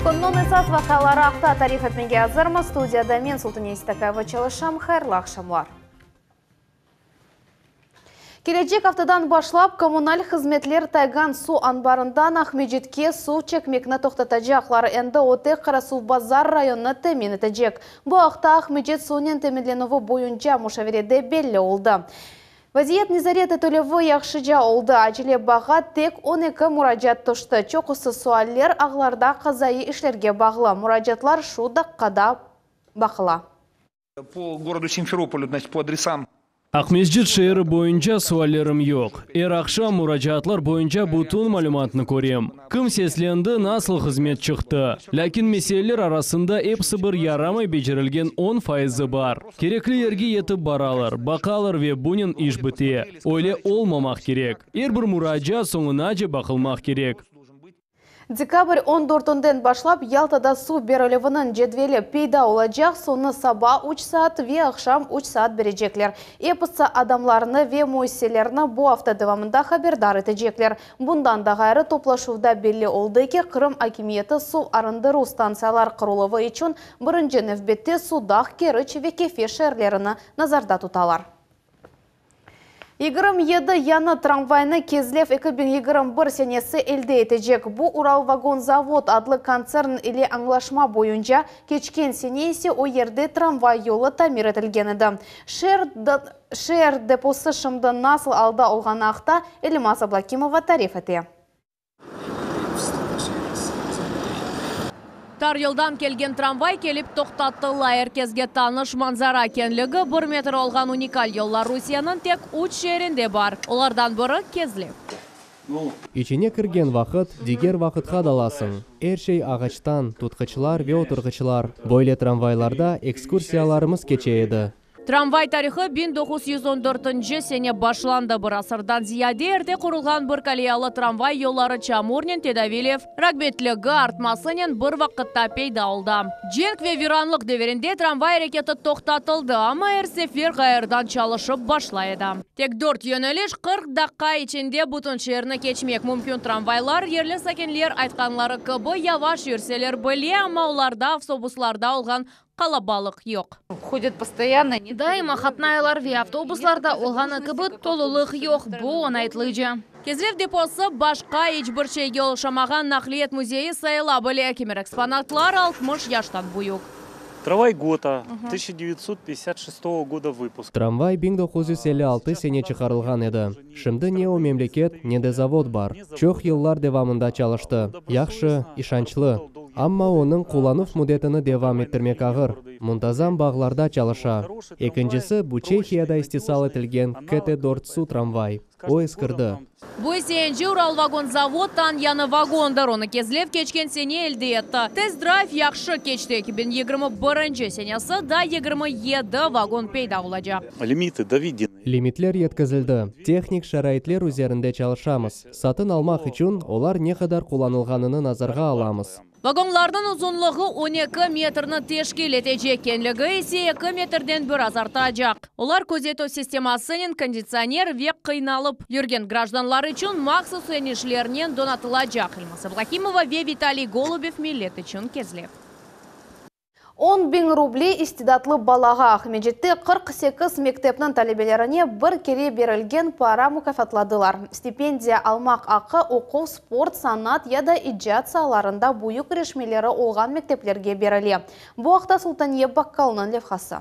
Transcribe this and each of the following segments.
Künniñ esas vaqiaları aqta tarif etmege azırmız. Studiyada men, Sultaniye Seytakayeva, çalışam. Hayırlı aqşamlar. Kelecek aftadan başlap kommunal hızmetler Taygan suv anbarından Aqmescitke suv çekmekni toqtatacaqlar. Endi o tek Qarasuvbazar rayonını temin etecek. Bu aqta Aqmescit suvnen teminlenüvi boyunca muşaverede belli oldı. Vaziyet nezaret etilüvi yahşıca oldı, acele bağğa tek 12 muracaat tüşti. Çoqusı sualler ağlarda qazaiy işlerge bağlı. Muracaatlar şu daqqada baqıla. Po gorodu Simferopolyu, значit, po adresam. Aqmescit şeeri boyunca suallerim yoq. Er aqşam muracaatlar boyunca bütün malümatnı körem. Kim seslendi, nasıl hızmet çıqtı. Lâkin meseleler arasında episi bir yaramay becerilgen on fayızı bar. Kerekli yerge yetip baralar, baqalar ve bunen iş bite. Öyle olmamaq kerek. Er bir muracaat soñunace baqılmaq kerek. Dekabr on dörtünden başlap Yaltada suv berilüviniñ cedveli peyda olacaq, suvnı saba üç saat ve aqşam üç saat berecekler. Episi adamlarnı ve müessiselerni bu afta devamında haberdar etecekler. Bundan da ğayrı, toplaşuvda belli oldı ki, Qırım akimiyeti suv arındıruv stantsiyalar quruluvı içün birinci nevbette Sudaq, Keriç ve Kefe şeerlerini nazarda tutalar. 27 yañı tramvaynı Kezlev 2021 senesi elde etecek. Bu Uralvagonzavod adlı kontsern ile añlaşma boyunca, keçken sene ise o yerde tramvay yolu tamir etilgen edi. Şeer deposı şimdi nasıl alda olğanı aqta Elmaz Ablâkimova tarif ete. Tar yoldan kelgen tramvay kelip toqtatıla. Er kesge tanış manzara. Keñligi bir metr olğan unikal yollar Rusiyeniñ tek üç şeerinde bar. Olardan biri, Kezlev. İçine kirgen vaqıt, diger vaqıtqa dalasıñ. Er şey ağaçtan, tutqıçlar ve oturğıçlar. Böyle tramvaylarda ekskursiyalarımız keçe edi. Tramvay tarihı 1914-nci sene başlandı. Bir asırdan ziyade erte qurulğan bir koleyalı tramvay yolları çamurnen tedaviylev rağbetligi artmasınen bir vaqıtta peyda oldı. Cenk ve viranlıq devirinde tramvay areketi toqtatıldı, amma er sefer ğayırdan çalışıp başlay edi. Tek dört yöneliş, 40 daqqa içinde bütün şeerni keçmek mümkün tramvaylar, yerli sakinler aytqanları kibi, yavaş yürseler bile, amma olarda avtobuslarda olğan qalabalıq yoq. Ходят постоянно. Daima qatnaylar ve avtobuslarda olğanı kibi tolulıq yoq, bu oñaytlıca. Kezlev deposı başqa iç bir şeyge oşamağan naqliyat müzeyi sayıla bile. Kimer eksponatlar 60 yaştan büyük. Трамвай ГОТА 1956 года выпуска. Tramvay 1956 sene çıqarılğan edi. Şimdi ne o memleket, ne de zavod bar. Çoq yıllar devamında çalıştı. Yahşı, işançlı. Amma onıñ qullanuv müddetini devam ettirmek ağır. Muntazam bağlarda çalışa. Ekincisi, bu Çehiyada istisal etilgen KT-4SU tramvay. O eskirdi. Bu ise endi Uralvagonzavoddan yañı vagondır. Onı Kezlev keçken sene elde etti. Test-drayv yahşı keçti. 2021 senesi da 27 vagon peyda olacaq. Лимиты доведены. Limitler yetkizildi. Tehnik şaraitler üzerinde çalışamız. Satın almaq içün olar ne qadar qullanılğanını nazarğa alamız. Vagonlarnıñ uzunlığı 12 metrni teşkil etecek, keñligi ise 2 metrden biraz artacaq. Olar közetüv sistemasınen konditsioner ve qıynalıp yürgen grajdanlar içün mahsus enişlernen donatılacaq. Elmaz Ablâkimova ve Vitaliy Golubev Millet içün Kezlev. 10 biñ ruble istidatlı balağa Aqmescitte 48 mektepniñ talebelerine bir kere berilgen para mukâfatladılar. Stipendiya almaq aqqı oquv, sport, sanat ya da icat saalarında büyük irişmeleri olğan mekteplerge berile. Bu aqta Sultaniye Bakkalnıñ levhası.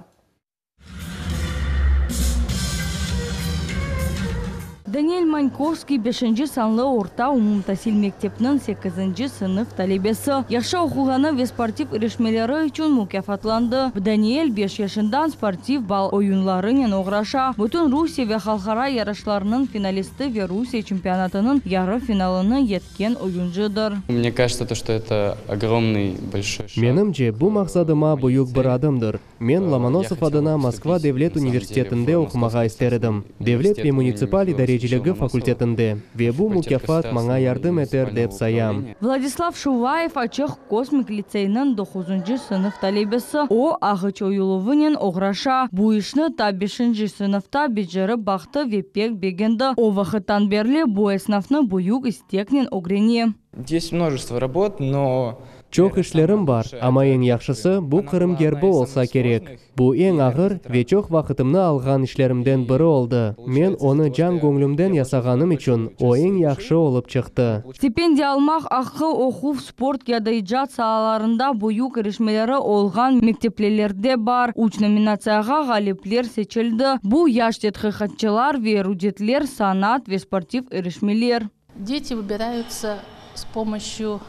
Daniel Mankovskiy beşinci sanlı orta umumtasil mektepniñ sekizinci sınıf talebesi. Yahşı oquğanı ve sportiv irişmeleri içün mukâfatlandı. Daniel beş yaşından sportiv bal oyunlarınen oğraşa. Bütün Rusiye ve halqara yarışlarnıñ finalisti ve Rusiye çempionatınıñ yarı finalına yetken oyuncıdır. Мне кажется, то, что это огромный большой шаг. Menimce, bu maqsadıma büyük bir adımdır. Men Lomonosov adına Moskva devlet universitetinde oqumağa ister edim, devlet ve munitsipal idareciligi fakultetinde, ve bu mukâfat maña yardım eter dep sayam. Vladislav Şuvayev Açıq kosmik litseyniñ doquzıncı sınıf talebesi. O, ağaç oyuluvınen oğraşa. Bu işni ta beşinci sınıfta becerip baqtı ve pek begendi. O vaqıttan berli bu esnafnı büyük isteknen ögrene. Есть множество работ, но... Çoq işlerim bar, amma eñ yahşısı bu Qırım gerbi olsa kerek. Bu eñ ağır ve çoq vaqıtımnı alğan işlerimden biri oldı. Men onı can-göñlümden yasağanım içün o eñ yahşı olıp çıqtı. Stipendiya almaq aqqı oquv, sport ya da icat saalarında büyük irişmeleri olğan mekteplilerde bar. Üç nominatsiyağa ğalipler seçildi. Bu, yaş tedqiqatçılar ve eruditler, sanat ve sportiv irişmeler. Deti vıbirayutsa s pomoşçyu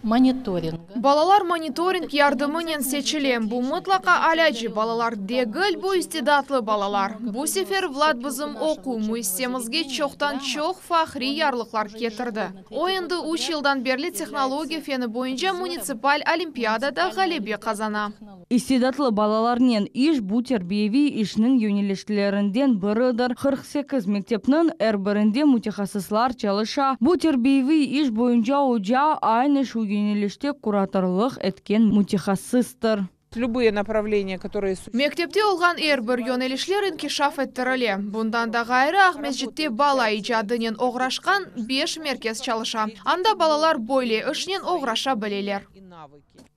monitoringa. Balalar monitoring yardımınen seçile. Bu mıtlaqa alâcı balalar degil, bu istidatlı balalar. Bu sefer Vlad bizim oquv müessesemizge çoqtan-çoq fahriy yarlıqlar ketirdi. O endi üç yıldan berli tehnologiya feni boyunca munitsipal olimpiadada ğalebe qazana. İstidatlı balalarnen iş, bu terbiyeviy işniñ yönelişlerinden biridir. 48 mektepniñ er birinde mütehassıslar çalışa. Bu terbiyeviy iş boyunca oca, aynı şu yönelişte kuratorlıq etken mütehassıstır. Любые направления, которые Mektepte olğan er bir yönelişler inkişaf ettirile. Bundan da ğayrı, Aqmescitte bala icadınen oğraşqan beş merkez çalışa. Anda balalar böyle işnen oğraşa bileler.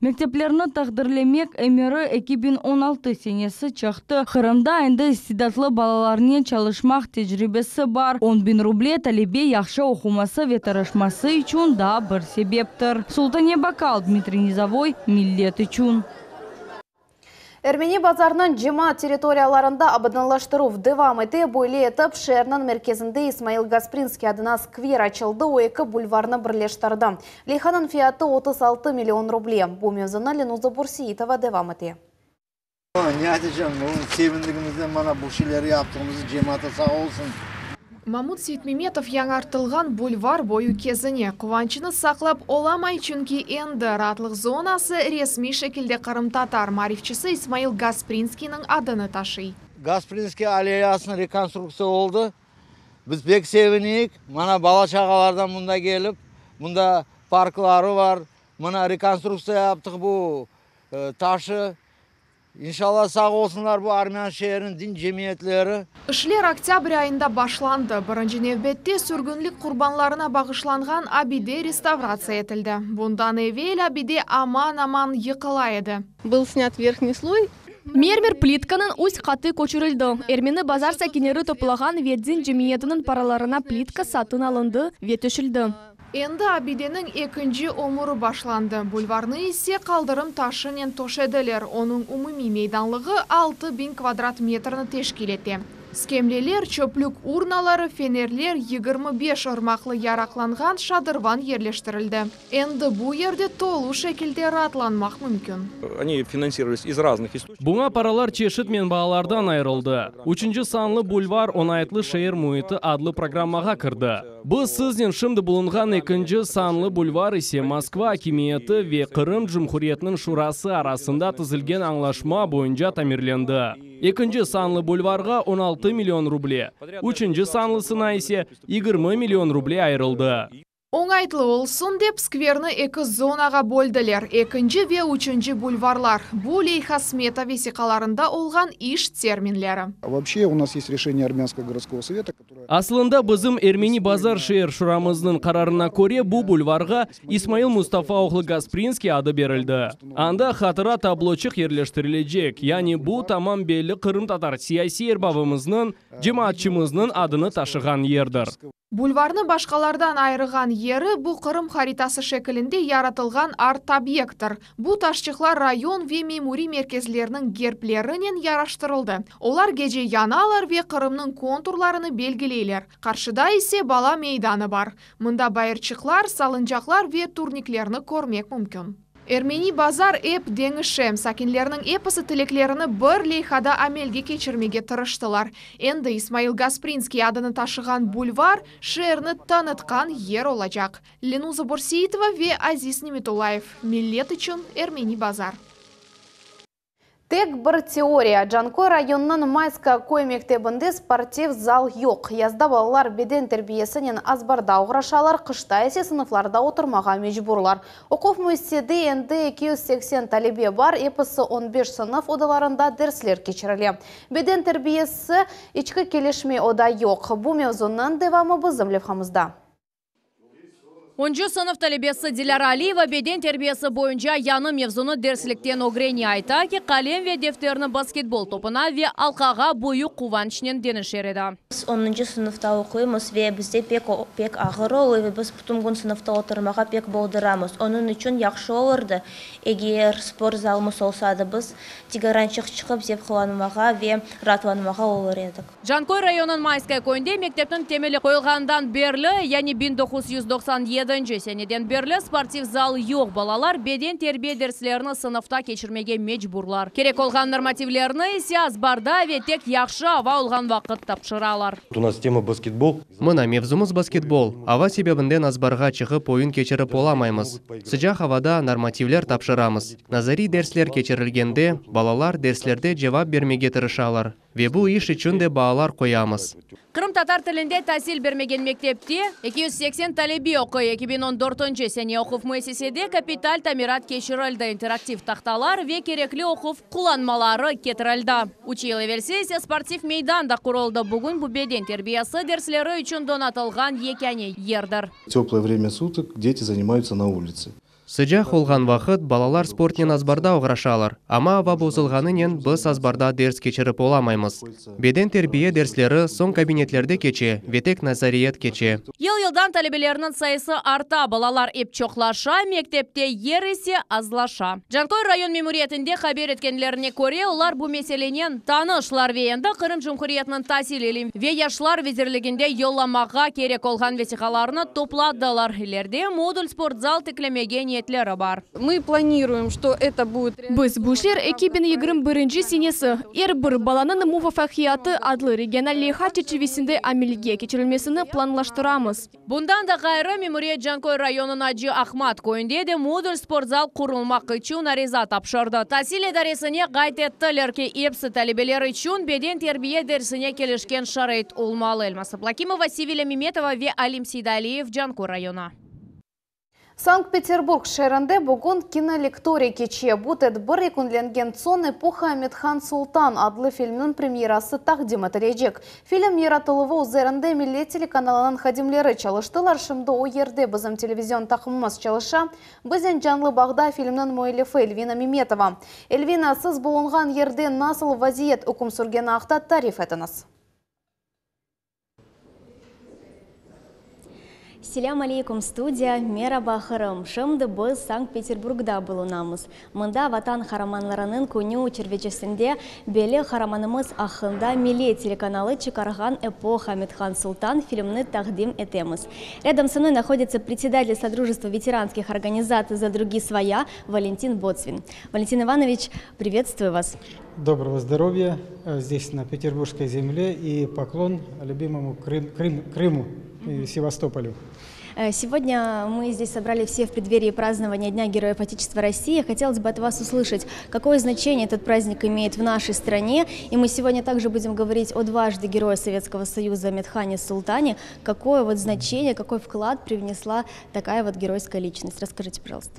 Mekteplerni taqdirlemek emiri 2016 senesi çıqtı. Qırımda endi istidatlı balalarnen çalışmaq tecribesi bar. 10 biñ ruble talebe yahşı oquması ve tırışması içün daa bir sebeptir. Sultane Bakal, Dmitriy Nizavoy, Millet içün. Ermeni Bazarnıñ cemaat territoriyalarında abadanlaştıruv devam ete. Böyle etip şeerniñ merkezinde İsmail Gasprinskiy adına skver açıldı. O eki bulvarnı birleştirdi. Leyhanıñ fiyatı 36 million ruble. Bu mevzunı Lenuza Burseitova devam ete. Ne aytacağım, sevindigimizden mana bu şeyleri yaptığımız cemaat sağ olsun. Mamut Seytmemetov yañartılğan bulvar boyu kezine. Quvançını saqlap olamay, çünki endi raatlıq zonası resmiy şekilde qırımtatar maarifçisi İsmail Gasprinskiyniñ adını taşıy. Gasprinskiy alleyasınıñ rekonstruktsiya oldı. Biz pek sevinik. Mana bala çağalardan bunda kelip, bunda parkları bar. Mına rekonstruktsiya yaptıq bu taşı. İnşallah sağ olsunlar bu armyan şeeriniñ din cemiyetleri. İşler oktâbr ayında başlandı. Birinci nevbette sürgünlik qurbanlarına bağışlanğan abide restavratsiya etildi. Bundan evel abide aman-aman yıqıla edi. Был снят верхний слой. Mermer plitkanıñ üst qatı köçürildi. Ermeni Bazar sakinleri toplağan ve din cemiyetiniñ paralarına plitka satın alındı ve töşeldi. Endi abideniñ ekinci ömüri başlandı. Bulvarnı ise qaldırım taşınen töşediler. Onıñ umumiy meydanlığı 6000 kvadrat metrni teşkil ete. Skemleler, çöplük urnaları, fenerler, 25 irmaqlı yaraqlanğan şadırvan yerleştirildi. Endi bu yerde tolu şekilde raatlanmaq mümkün. Они финансировались из разных источников. Buña paralar çeşit menbaalardan ayırıldı. Üçünci sanlı bulvar oñaytlı şeer müiti adlı programmağa kirdi. Biz siznen şimdi bulunğan ekinci sanlı bulvar ise Moskva akimiyeti ve Qırım Cumhuriyetiniñ şurası arasında tizilgen añlaşma boyunca tamirlendi. Ekinci sanlı bulvarğa 16 million ruble, üçünci sanlısına ise 20 million ruble ayırıldı. Oñaytlı olsun dep skverni eki zonağa böldiler. Ekinci ve üçünci bulvarlar. Bu leyha smeta vesiqalarında olğan iş terminleri. Вообще у нас есть решение Армянского городского совета, которое... Aslında bizim Ermeni Bazar şeer şuramıznıñ qararına köre bu bulvarğa İsmail Mustafa oğlu Gasprinskiy adı berildi. Anda hatıra tabloçıq yerleştirilecek. Yani bu tamam belli qırımtatar siyasiy erbabımıznıñ, cemaatçımıznıñ adını taşığan yerdir. Bulvarnı başqalardan ayırğan yeri bu Qırım haritası şeklinde yaratılğan art-obyekttir. Bu taşçıqlar rayon ve memuriy merkezleriniñ gerblerinen yaraştırıldı. Olar gece yanalar ve Qırımnıñ konturlarını belgileyler. Qarşıda ise bala meydanı bar. Mında bayırçıqlar, salıncaqlar ve turniklerni körmek mümkün. Ermeni Bazar ep deñişe. Sakinlerniñ episi tileklerini bir leyhada amelge keçirmege tırıştılar. Endi İsmail Gasprinskiy adını taşığan bulvar şeerni tanıtqan yer olacaq. Lenuza Borseitova ve Aziz Nimetullayev. Millet içün Ermeni Bazar. Tek bir teoriya. Canköy rayonınıñ Mayskaya köy mektebinde sportiv zal yoq. Yazda balalar beden terbiyesinen azbarda oğraşalar, qışta ise sınıflarda oturmağa mecburlar. Oquv müessisede endi 280 talebe bar, episi 15 sınıf odalarında dersler keçirile. Beden terbiyesi içki kelişme oda yoq. Bu mevzunıñ devamı bizim levhamızda. Oncı sınıf talebesi Dilâra Aliyeva beden terbiyesi boyunca yañı mevzunı derslikten ögrene. Ayta ki, qalem ve defterni basketbol topuna ve alqağa büyük quvançnen deñişer edi. Biz onuncı sınıfta oquymız ve bizde pek pek ağır oluy ve biz bütün kün sınıfta oturmağa pek boldıramız. Onıñ içün yahşı olurdı, eger sport zalımız olsadı, biz tikarançıq çıqıp zevqlanmağa ve raatlanmağa olur edik. Canköy rayonınıñ Mayskaya köyünde mektepniñ temeli qoyulğanından berli, yani 1997 seneden berli sportiv zal yoq, balalar beden terbiye derslerini sınıfta keçirmege mecburlar. Kerek olğan normativlerni ise azbarda ve tek yahşı ava olğan vaqıt tapşıralar. U nas tema basketbol. Mına, mevzumız basketbol. Ava sebebinden azbarğa çıqıp oyun keçirip olamaymız. Sıcaq avada normativler tapşıramız. Nazariy dersler keçirilgende, balalar derslerde cevap bermege tırışalar. Ve bu iş içün de baalar qoyamız. Qırımtatar tilinde tasil bermegen mektepte 280 talebe oquy. 2014 sene oquv müessisede kapital tamirat keçirildi, interaktiv tahtalar ve kerekli oquv qullanmaları ketirildi. Üç yıl evelsi ise sportiv meydan da quruldı. Bugün bu beden terbiyesi dersleri içün donatılğan yekâne yerdir. Tёплое время суток дети занимаются на улице. Sıcaq olğan vaqıt balalar sportnen azbarda oğraşalar, amma ava bozulğanınen biz azbarda ders keçirip olamaymız. Beden terbiye dersleri soñ kabinetlerde keçe ve tek nazariyet keçe. Yıl-yıldan talebelerniñ sayısı arta, balalar ep çoqlaşa, mektepte yer ise azlaşa. Canköy rayon memuriyetinde haber etkenlerine köre, olar bu meselenen tanışlar ve endi Qırım Cumhuriyetiniñ tasil, ilim ve yaşlar vizirliginde yollamağa kerek olğan vesiqalarnı topladılar. İleride modul sportzal tiklemege niyetleri bar. Mı planiruem, çto eto budet. Biz bu işler 2021 senesi Er bir balanıñ muvafaqiyatı adlı regional leyha çerçivesinde amelge keçirilmesini planlaştıramız. Bundan da ğayrı, memuriyet Canköy rayonınıñ Acı Ahmat köyünde de modul sportzal qurulmaq içün ariza tapşırdı. Tasil idaresine qayd ettiler ki, epsi talebeler içün beden terbiye dersine kelişken şarait olmalı. Elmaz Ablâkimova, Sevilâ Memetova ve Alim Seydaliyev, Canköy rayonı. Sankt-Peterburg şeerinde bugün kinolektoriy keçe. Bu tedbir yekünlengen soñ Epoha Amet-Han Sultan adlı filmniñ premyerası taqdim etilecek. Film yaratıluvı üzerinde Millet telekanalınıñ hadimleri çalıştılar, şimdi o yerde bizim televizion taqımımız çalışa. Biznen canlı bağda filmniñ müellifi Elvina Memetova. Elvina, siz bulunğan yerde nasıl vaziyet üküm sürgeni aqta tarif etiñiz. Selâm aleykum, studiya, meraba, Qırım! Şimdi biz Sankt-Peterburgda bulunamız. Mında Vatan qaramanlarınıñ künü çerçivesinde belli qaramanımız aqqında Millet telekanalı çıqarğan Epoha Amet-Han Sultan filmini taqdim etemiz. Рядом со мной находится председатель Содружества ветеранских организаций «За други своя» Валентин Боцвин. Валентин Иванович, приветствую вас. Доброго здоровья здесь, на петербургской земле, и поклон любимому Крым, Крым, Крыму и Севастополю. Сегодня мы здесь собрали все в преддверии празднования Дня Героев Отечества России. Хотелось бы от вас услышать, какое значение этот праздник имеет в нашей стране. И мы сегодня также будем говорить о дважды Герое Советского Союза Амет-Хане Султане. Какое вот значение, какой вклад привнесла такая вот геройская личность? Расскажите, пожалуйста.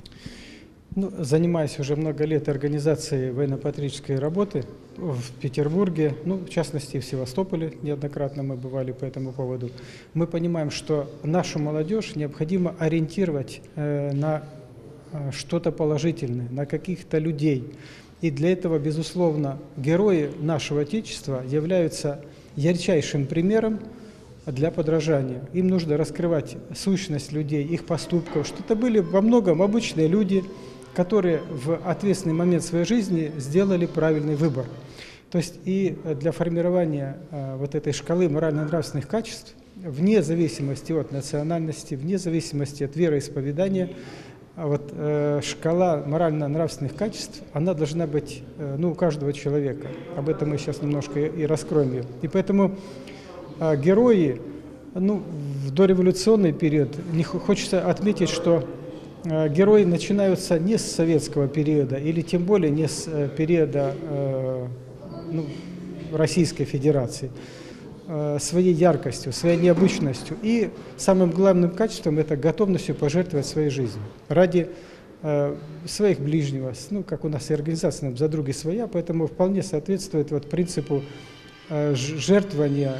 Ну, занимаюсь уже много лет организацией военно-патриотической работы в Петербурге, ну, в частности, в Севастополе неоднократно мы бывали по этому поводу. Мы понимаем, что нашу молодежь необходимо ориентировать э, на э, что-то положительное, на каких-то людей. И для этого, безусловно, герои нашего Отечества являются ярчайшим примером для подражания. Им нужно раскрывать сущность людей, их поступков, что это были во многом обычные люди, которые в ответственный момент своей жизни сделали правильный выбор. То есть и для формирования э, вот этой шкалы морально-нравственных качеств, вне зависимости от национальности, вне зависимости от вероисповедания, вот, э, шкала морально-нравственных качеств, она должна быть э, ну, у каждого человека. Об этом мы сейчас немножко и раскроем ее. И поэтому э, герои, ну, в дореволюционный период, не хочется отметить, что э, герои начинаются не с советского периода или тем более не с э, периода э, ну, Российской Федерации своей яркостью, своей необычностью и самым главным качеством – это готовностью пожертвовать своей жизнью ради своих ближнего, ну, как у нас и организация «За други своя», поэтому вполне соответствует вот принципу жертвования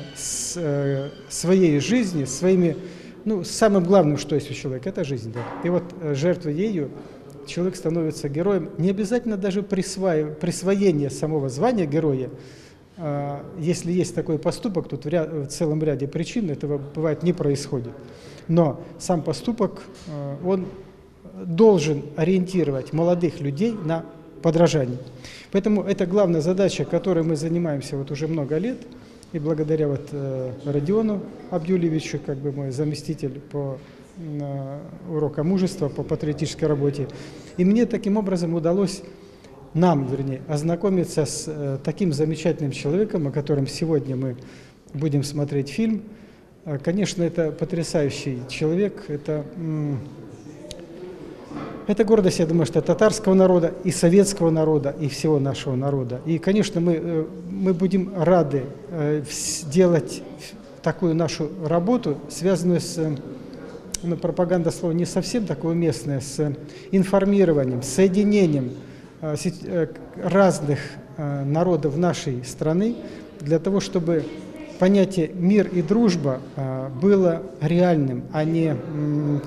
своей жизни, своими. Ну, самым главным, что есть у человека, это жизнь. Да. И вот жертвуя ею, человек становится героем. Не обязательно даже присвоение самого звания героя. Если есть такой поступок, тут в целом ряде причин этого бывает не происходит. Но сам поступок, он должен ориентировать молодых людей на подражание. Поэтому это главная задача, которой мы занимаемся вот уже много лет. И благодаря вот Родиону Абдюлевичу, как бы мой заместитель по урокам мужества, по патриотической работе. И мне таким образом удалось, нам, вернее, ознакомиться с таким замечательным человеком, о котором сегодня мы будем смотреть фильм. Конечно, это потрясающий человек, это гордость, я думаю, что татарского народа, и советского народа, и всего нашего народа. И, конечно, мы будем рады делать такую нашу работу, связанную с, ну, пропаганда слова не совсем такое уместное, с информированием, соединением разных народов нашей страны, для того, чтобы понятие «мир» и «дружба» было реальным, а не,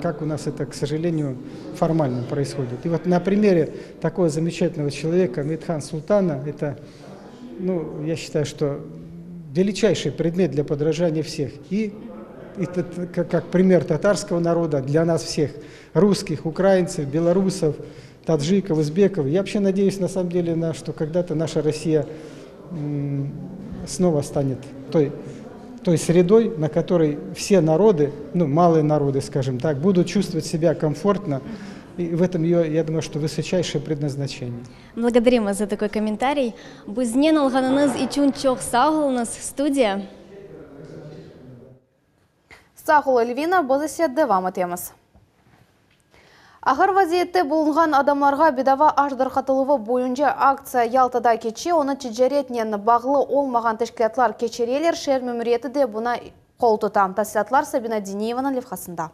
как у нас это, к сожалению, формально происходит. И вот на примере такого замечательного человека Амет-Хан Султана, это, ну, я считаю, что величайший предмет для подражания всех. И это как пример татарского народа для нас всех, русских, украинцев, белорусов, таджиков, узбеков. Я вообще надеюсь, на самом деле, что когда-то наша Россия снова станет той средой, на которой все народы, ну, малые народы, скажем так, будут чувствовать себя комфортно. И в этом ее, я думаю, что высочайшее предназначение. Благодарим вас за такой комментарий. Biznen olğanıñız içün çoq sağ oluñız, studiya. Sağ ol, Elvina, biz ise devam etemiz. Ağır vaziyette bulunğan adamlarğa bedava aş tarqatıluvı boyunca aktsiya Yaltada keçe. Onı ticaretnen bağlı olmağan teşkilâtlar keçireler. Şeer memuriyeti de buña qol tuta. Tafsilâtlar Sabina Diniyevanıñ levhasında.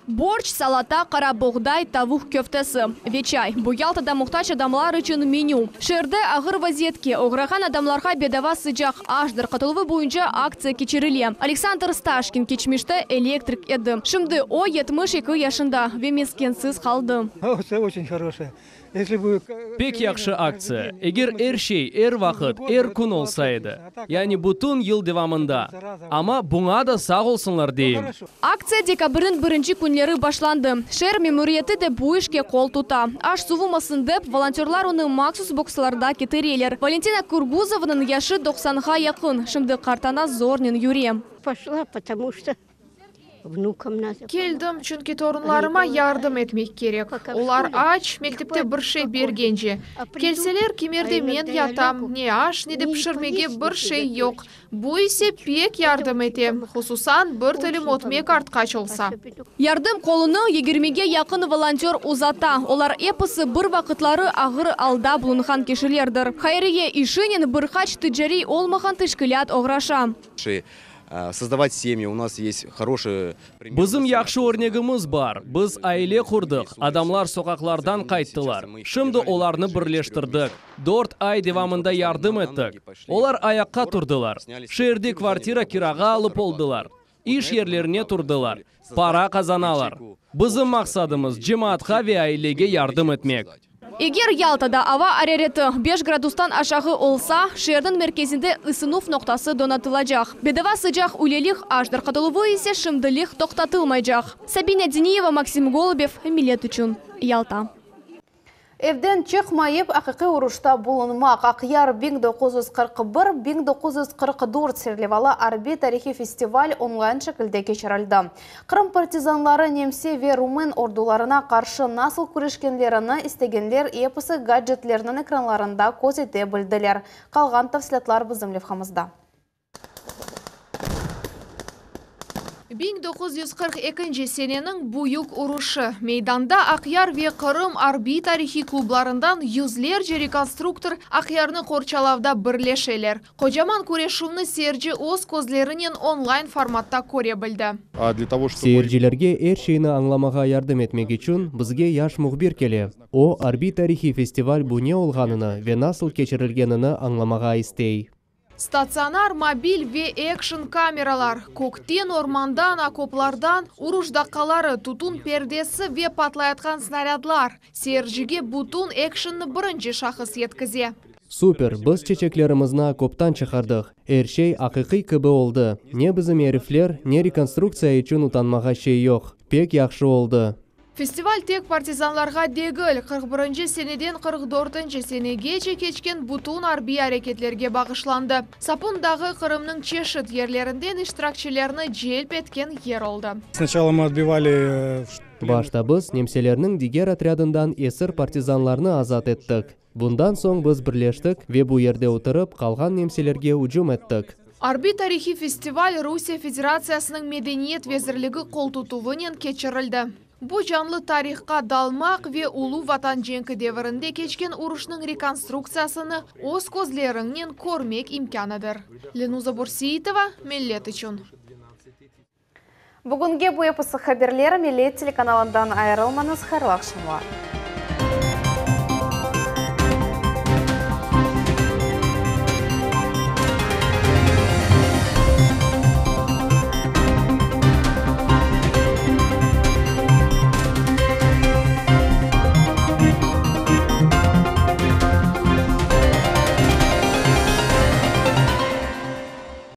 Borşç, salata, qara boğday, tavuq köftesi ve çay. Bu Yaltada muhtac adamlar içün menü. Şeerde ağır vaziyetke oğrağan adamlarğa bedava sıcaq aş tarqatıluvı boyunca aktsiya keçirile. Aleksandr Staşkin keçmişte elektrik edi. Şimdi o 72 yaşında ve meskensiz qaldı. Очень хорошая. Если бы Pek yahşı aktsiya. Eger er şey, er vaqıt, er kün olsa edi. Yani bütün yıl devamında. Amma buña da sağ olsunlar deyim. Aktsiya dekabrniñ birinci künleri başlandı. Şeer memuriyeti de bu işke qol tuta. Aş suvumasın dep, volontörlar onı mahsus bokslarda ketireler. Valentina Kurguzovanıñ yaşı 90ğa yaqın. Şimdi qartana zornen yüre. Пошла, потому что внукам надо. Keldim, çünki torunlarıma yardım etmek kerek. Olar aç, mektepte bir şey bergence. Kelseler, kimerde men yatam, ne aş, ne de pişirmege bir şey yoq. Bu ise pek yardım ete. Hususan bir tilim ötmek artqaç olsa. Yardım qolunı 20ge yaqın volontör uzata. Olar episi bir vaqıtları ağır alda bulunğan kişilerdir. Hayriye işinen bir qaç ticariy olmağan teşkilât oğraşa. Создавать семьи. У нас есть хорошие Bizim yahşı örnegimiz bar. Biz aile qurdıq. Adamlar soqaqlardan qayttılar. Şimdi olarnı birleştirdik. 4 ay devamında yardım ettik. Olar ayaqqa turdılar. Şeerde kvartira kirağa alıp oldılar. İş yerlerine turdılar. Para qazanalar. Bizim maqsadımız cemaatqa ve ailege yardım etmek. Eger Yaltada ava arareti 5 gradustan aşağı olsa, şeerniñ merkezinde ısınuv noqtası donatılacaq. Bedava sıcaq üylelik aş tarqatıluvı ise şimdilik toqtatılmaycaq. Sabina Diniyeva, Maksim Golubev, Millet içün, Yalta. Evden çıqmayıp aqiqiy uruşta bulunmaq. Aqyar 1941-1944 serlevalı arbiy tarihiy festival onlayn şekilde keçirildi. Qırım partizanları nemse ve rumın ordularına qarşı nasıl küreşkenlerini istegenler episi gadjetleriniñ ekranlarında köz ete bildiler. Qalğan tafsilâtlar bizim levhamızda. 1942 seneniñ büyük uruşı. Meydanda Aqyar ve Qırım arbiy tarihiy klublarından yüzlerce rekonstruktor Aqyarnı qorçalavda birleşeler. Qocaman küreşüvni seyirci öz közlerinen onlayn formatta köre bildi. А для того, чтобы Seyircilerge er şeyni añlamağa yardım etmek içün bizge yaş mühbir kele. O, arbiy tarihiy festival bu ne olğanını ve nasıl keçirilgenini añlamağa istey. Statsionar, mobil ve ekşn kameralar, kökten, ormandan, okoplardan uruş daqqaları, tütün perdesi ve patlayatqan snarâdlar, seyircige bütün ekşnni birinci şahıs yetkize. Super, biz çeçeklerimizni okoptan çıqardıq. Er şey aqiqiy kibi oldı. Ne bizim erifler, ne rekonstruktsiya içün utanmağa şey yoq. Pek yahşı oldı. Festival tek partizanlarğa degil, 41 seneden 44 senegece keçken bütün arbiy areketlerge bağışlandı. Sapun dağı Qırımnıñ çeşit yerlerinden iştirakçilerni celp etken yer oldı. Сначала мы отбивали Başta biz nemselerniñ diger otrâdından esir partizanlarnı azat ettik. Bundan soñ biz birleştik ve bu yerde oturıp qalğan nemselerge ücüm ettik. Arbiy tarihiy festival Rusiye Federatsiyasınıñ Medeniyet vezirligi qoltutuvınen keçirildi. Bu canlı tarihqa dalmaq ve Ulu Vatan cenki devirinde keçken uruşnıñ rekonstruktsiyasını öz közleriñnen körmek imkânıdır. Lenuza Bürseitova, Millet içün. Bugünge bu episi haberler Millet telekanalından ayırılmañız, hayırlı aqşamlar.